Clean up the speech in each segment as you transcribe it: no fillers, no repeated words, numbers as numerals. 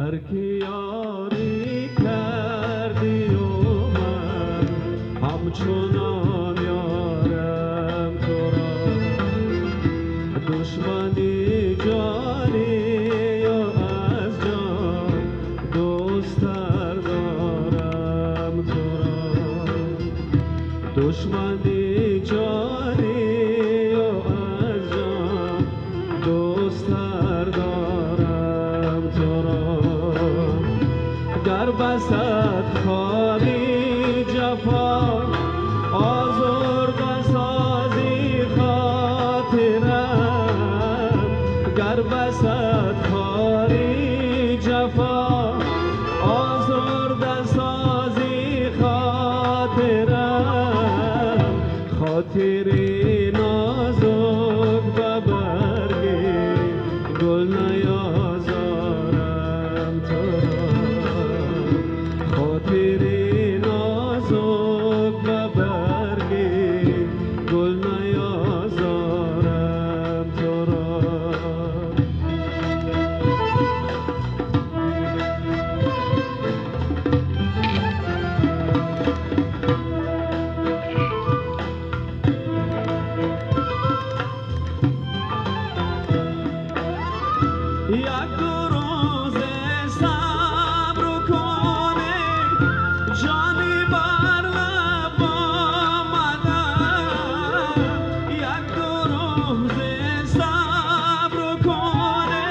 Тарки ёрӣ кардӣ ман ҳамчунон ёрам туро. Душмани ҷонӣ аз ҷон дӯсттар дорам туро. Душмани ҷонӣ аз ҷон дӯсттар дорам туро. Гар басад хори ҷафо озурда созӣ хотирам. Гар басад хори ҷафо озурда созӣ хотирам. Хотири нозук ба барги гул наёзорам туро. Хотири нозук ба барги гул наёзорам туро. Як рӯз сабр кунӣ ҷони бар лаб омада. Як рӯз сабр кунӣ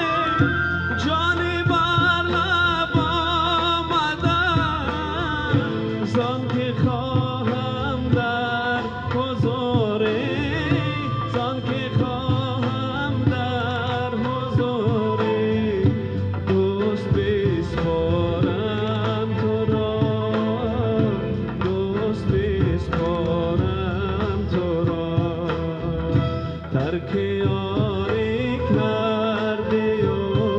ҷони бар лаб омада. Зон ки хоҳам дар ҳузурӣ, зон ки хоҳам дар ҳузурӣ дӯст бисупорам туро. Дӯст бисупорам туро. Тарки ёрӣ кардӣ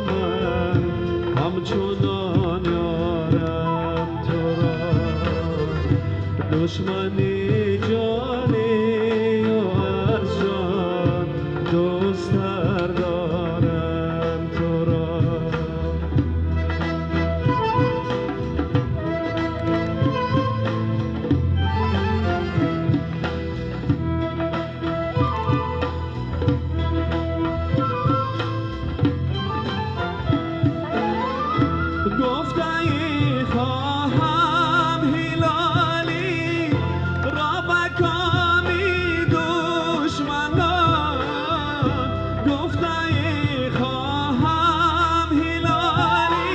ман ҳамчунон ёрам туро. Душмани ҷонӣ аз ҷон дӯсттар дорам туро. Гуфтаи хоҳам ҳилолӣ ро ба коми душманон. Гуфтаи хоҳам ҳилолӣ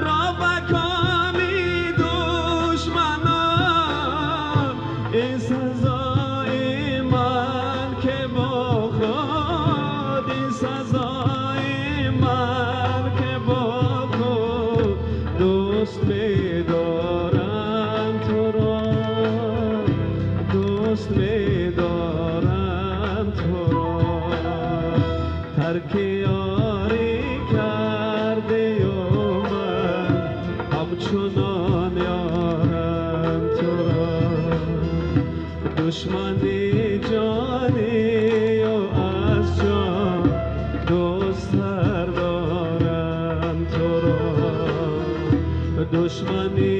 ро ба коми душманон. Ин сазои ман ки бо худ, ин сазои ман ки бо худ дӯст медорам туро. Дӯст медорам туро. Тарки ёрӣ кардӣ ман ҳамчунон ёрам туро. Душмани ҷонӣ аз ҷон дӯсттар дорам туро. Душмани